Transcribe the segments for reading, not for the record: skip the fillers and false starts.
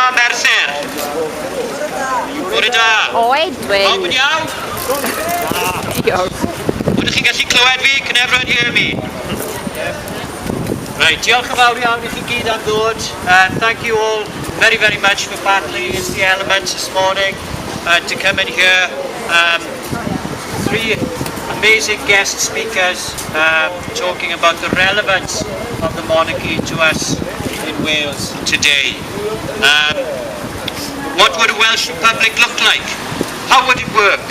da, Merthyr. Bore da. O, Edwin. Pawb yn iawn? Diolch. Ydych chi'n gallu clywed fi? Can everyone hear me? Right, diolch yn fawr iawn i chi gyd am ddod. Thank you all very, very much for battling against the elements this morning to come in here. Three amazing guest speakers talking about the relevance of the monarchy to us in Wales today. What would a Welsh Republic look like? How would it work?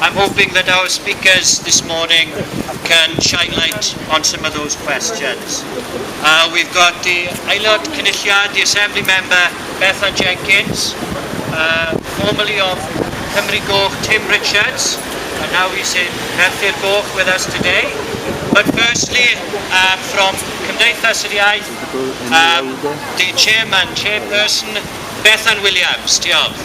I'm hoping that our speakers this morning can shine light on some of those questions. We've got the Aelod Cynulliad, the Assembly Member Bethan Jenkins, formerly of Cymru Goch Tim Richards, and now he's in Merthyr Goch with us today. But firstly, from Cymdeithas yr Iaith, the chairman, chairperson, Bethan Williams. Diolch.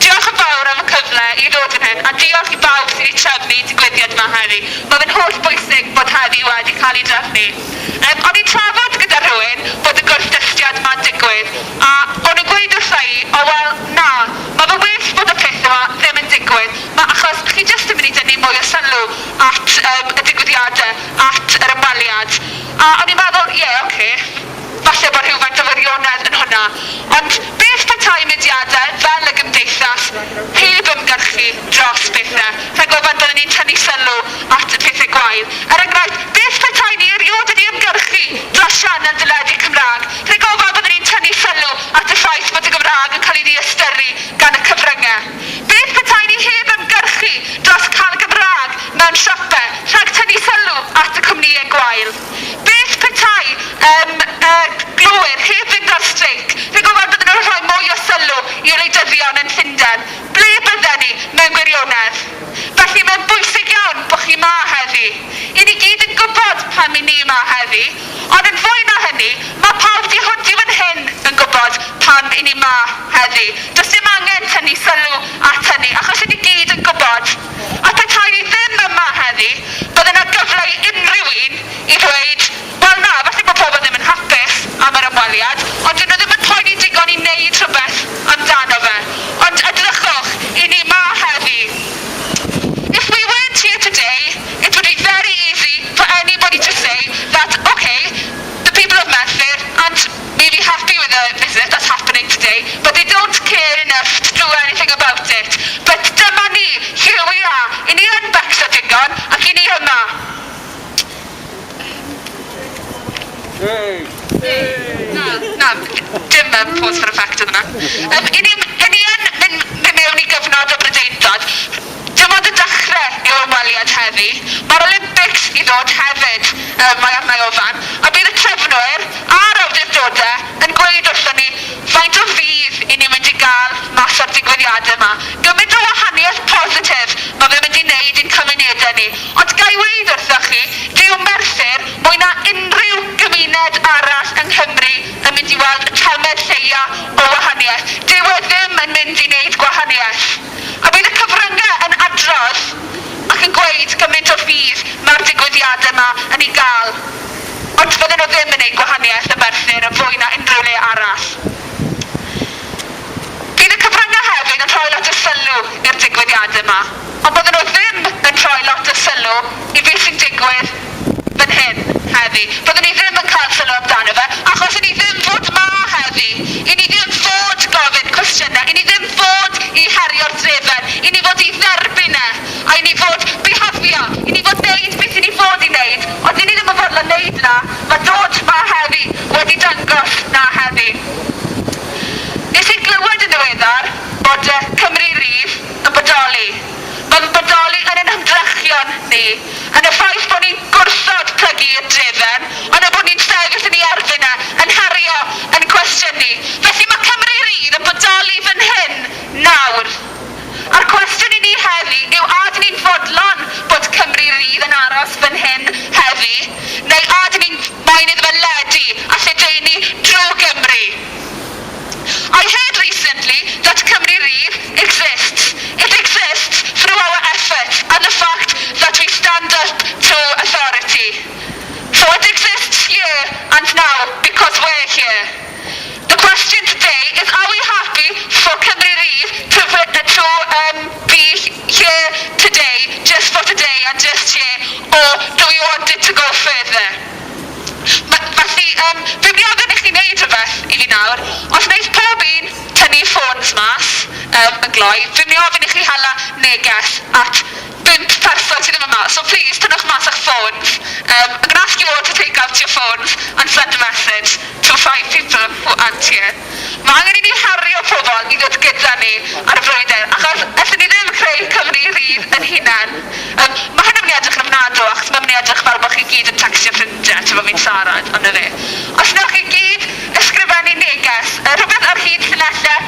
Diolch yn fawr am y cyfle i ddod fan hyn, a diolch i bawb sydd wedi trefnu digwyddiad yma heddi. Mae fe'n holl bwysig bod heddi wedi cael ei drefnu. O'n i'n trafod gyda rhywun bod y gwrthdystiad yma'n digwydd, a o'n nhw'n gweud wrtha i, "O wel, na, mae fe well bod y peth yma ddim yn digwydd, ma, achos chi jyst yn mynd i dynnu mwy o sylw at y digwyddiadau, at yr ymweliad." A o'n i'n meddwl, ie, yeah, oce, okay, falle bod rhywfaint o wirionedd yn hwnna. Ond beth petai mudiadau fel y gymdeithas heb ymgyrchu dros bethau, rhag ofan byddwn ni'n tynnu sylw at y pethau gwael? Er enghraifft, beth petai ni erioed wedi ymgyrchu dros sianel deledu Cymraeg, rhag ofan byddwn ni'n tynnu sylw at y ffaith bod y Gymraeg yn cael ei ddiystyru gan y cyfryngau? Beth petai ni heb ymgyrchu dros cael Gymraeg mewn siopau, rhag tynnu sylw at y cwmnïau gwael? Beth petai glowyr heb fynd ar streic, rhag ofan bydden nhw'n rhoi mwy o sylw i wleidyddion yn Llundain? Ble bydden ni mewn gwirionedd? Felly mae'n bwysig iawn bod chi 'ma heddi. I ni gyd yn gwybod pam i ni 'ma heddi, ond yn fwy na hynny, mae pawb tu hwnt i fan hyn yn gwybod pam i ni 'ma heddi. Does dim angen tynnu sylw at hynny, achos i ni gyd yn gwybod. A petai ni ddim yma heddi, bydde 'na gyfle i unrhyw un i ddweud, "Wel na, falle bod pobl ddim yn hapus am yr ymweliad, ond dyn nhw ddim yn poeni digon i wneud rhywbeth amdano fe." Ond edrychwch, i ni 'ma heddi. If we weren't here today, it would be very easy for anybody to say that, okay, the people of Merthyr aren't maybe happy with the visit that's happening today, but they don't care enough to do anything about it. But dyma ni, here we are, i ni yn becso digon, ac i ni yma. Na, na, dim pause for effect oedd yna. I ni yn mynd mewn i gyfnod o Brydeindod. Dim ond y dechrau yw ymweliad heddi. Mae'r Olympics i ddod hefyd, mae arna i ofan, a bydd y trefnwyr a'r awdurdodau yn gweud wrthon ni faint o fudd i ni'n mynd i gael mas o'r digwyddiadau yma. Gymaint o wahaniaeth positif mae fe'n mynd i wneud i'n cymunedau ni. Ond ga i weud wrthoch chi, dyw Merthyr mwy na unrhyw gymuned arall yng Nghymru yn mynd i weld y tamed lleia o wahaniaeth. Dyw e ddim yn mynd i wneud gwahaniaeth. A bydd y cyfryngau yn adrodd ac yn gweud gymaint o fudd mae'r digwyddiadau yma yn ei gael. Ond fydden nhw ddim yn gwneud gwahaniaeth ym Merthyr yn fwy na unrhyw le arall. Bydd y cyfryngau hefyd yn rhoi lot o sylw i'r digwyddiadau yma, ond bydden nhw ddim yn rhoi lot o sylw i beth sy'n digwydd fan hyn heddi. Byddwn ni ddim yn cael sylw amdano fe, achos i ni ddim fod 'ma heddi. I ni ddim fod gofyn cwestiynau, i ni ddim fod i herio'r drefen, i ni fod i dderbyn e, a i ni fod bihafio, i ni fod wneud beth i ni fod i wneud, ond i ni ddim yn fodlon wneud 'na. Mae dod 'ma heddi wedi dangos 'na heddi. Nes i glywed yn ddiweddar bod Cymru Rydd yn bodoli. Mae fe'n bodoli yn ein hymdrechion ni, yn y ffaith bod ni'n gwrthod plygu i'r drefen, ond y bod ni'n sefyll yn ei erbyn e, yn and just share, or do we want it to go further? Felly, fi'n mynd i ofyn i chi wneud rhywbeth i fi nawr. Os wneith pob un tynnu ffôns mas yn gloi, fi'n mynd i ofyn i chi hala neges at bump person sydd ddim yma. So please, tynnwch mas eich ffôns. I'm going to ask you all to take out your phones and send a message to five people who aren't here. Mae angen i ni herio pobl i ddod gyda ni ar y frwydr, achos allwn ni ddim creu Cymru rydd yn hunain. Mae hyn yn mynd i edrych yn ofnadw, achos mae'n mynd i edrych fel bod chi gyd yn textio ffrindiau tra bod fi'n siarad, ond na fe. Os wnewch chi gyd ysgrifennu neges, rhywbeth ar hyd llinellau